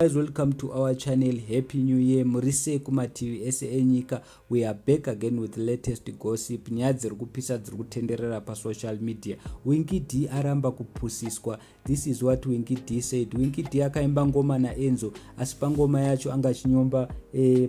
Guys, welcome to our channel. Happy New Year. Muri sei kumativi ese enyika? We are back again with latest gossip, nyaya dziri kupisa dziri kutenderera pasocial media. Winky D aramba kupusiswa. This is what Winky D said. Winky D akaimba ngoma naEnzo, asi pangoma yacho anga achinyomba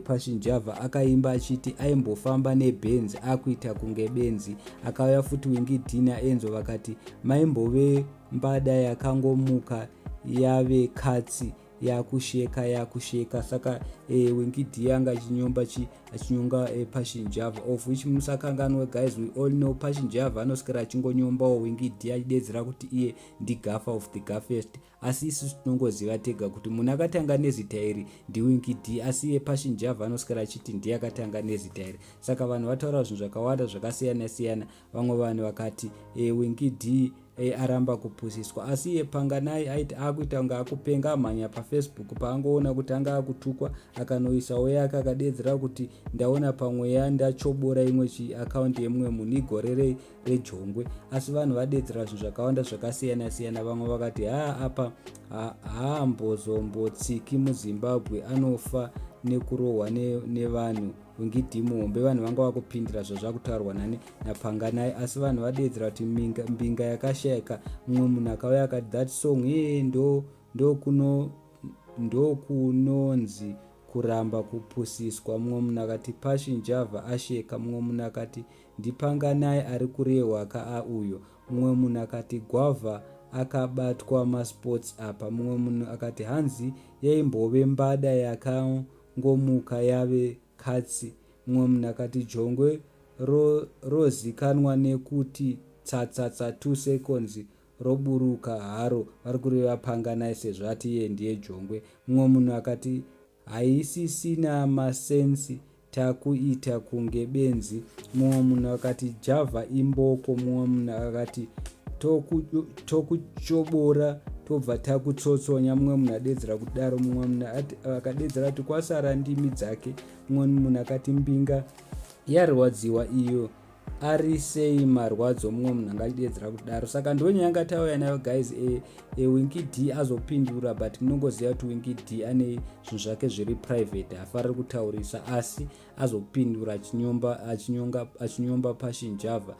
Passion Java. Akaimba achiti aimbofamba neBenzi, akuita kunge benzi. Akauya futi Winky D naEnzo vakati maimbove mbada yakangomuka yave katsi, yakusheka yakusheka. Saka Winky D anga achinyomba chi achinyonga Passion Java, of which musakanganwe guys, we all know Passion Java anoswera achingonyombawo Winky D, achidedzera kuti iye ndigafa of the gafest. Asi isusu tinongoziva tega kuti munhu akatanga nezita iri ndiWinky D, asi iye Passion Java anoswera achiti ndiye akatanga nezita iri. Saka vanhu vataura zvinhu zvakawanda zvakasiyana siyana. Vamwe vanhu vakati Winky D aramba kupusiswa, asi iye Panganai aiti akuita kunge akupenga, amhanya paFacebook paangoona kuti anga akutukwa, akanoisawo yake, akadedzera kuti ndaona pamweya ndachobora imwe chiakaunti yemumwe munhu, igore rejongwe. Asi vanhu vadedzera zvinhu zvakawanda zvakasiyana siyana. Vamwe vakati haa, apa haambozombotsiki muZimbabwe, anofa nekurohwa nevanhu Winky D muhombe. Vanhu vanga vakupindira zvazvakutaurwa nani naPanganai, asi vanhu vadedzera kuti mbinga yakashayika. Mumwe munhu akauya akati that song ye ndokunonzi kuramba kupusiswa. Mumwe munhu akati Passion Java asheka. Mumwe munhu akati ndiPanganai ari kurehwa kaa uyo. Mumwe munhu akati gwavha akabatwa masports apa. Mumwe munhu akati hanzi yaimbove mbada yakangomuka yave katsi. Mumwe munhu akati jongwe rozikanwa nekuti tsatsatsa 2 seconds roburuka haro, vari kureva Panganai sezvo ati iye ndiye jongwe. Mumwe munhu akati haisisina masensi, takuita kunge benzi. Mumwe munhu akati Java imboko. Mumwe munhu akati tokuchobora tobva takutsotsonya. Mumwe munhu adedzera kudaro. Mumwe munhu akadedzera kuti kwasara ndimi dzake. Mumwe munhu akati mbinga yarwadziwa iyo, ari sei marwadzo? Mumwe munhu angachidedzera kudaro. Saka ndonyaya tauya nayo guys. Winky D azopindura, but munongoziva kuti Winky D ane zvinhu zvake zviri private, haafariri kutaurisa, asi azopindura achinyomba Passion Java,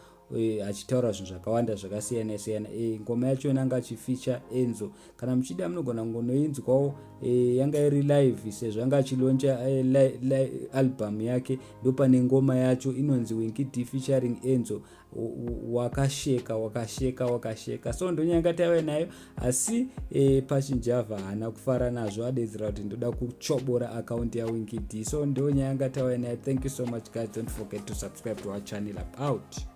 achitaura zvinhu zvakawanda zvakasiyana siyana. Ngoma yacho anga achifeature Enzo. Kana muchida munogona kungonoinzwawo. Yanga iri live sezvo anga achilauncha album yake, ndopane ngoma yacho inonzi Winky D featuring Enzo, Wakasheka Wakasheka Wakasheka. So ndonyanga taiva nayo, asi Passion Java haana kufara nazvo, adedzera kuti ndoda kuchobora akaunti yaWinky D. So ndonyanga tauya nayo. Thank you so much guys, don't forget to subscribe to our channel. About.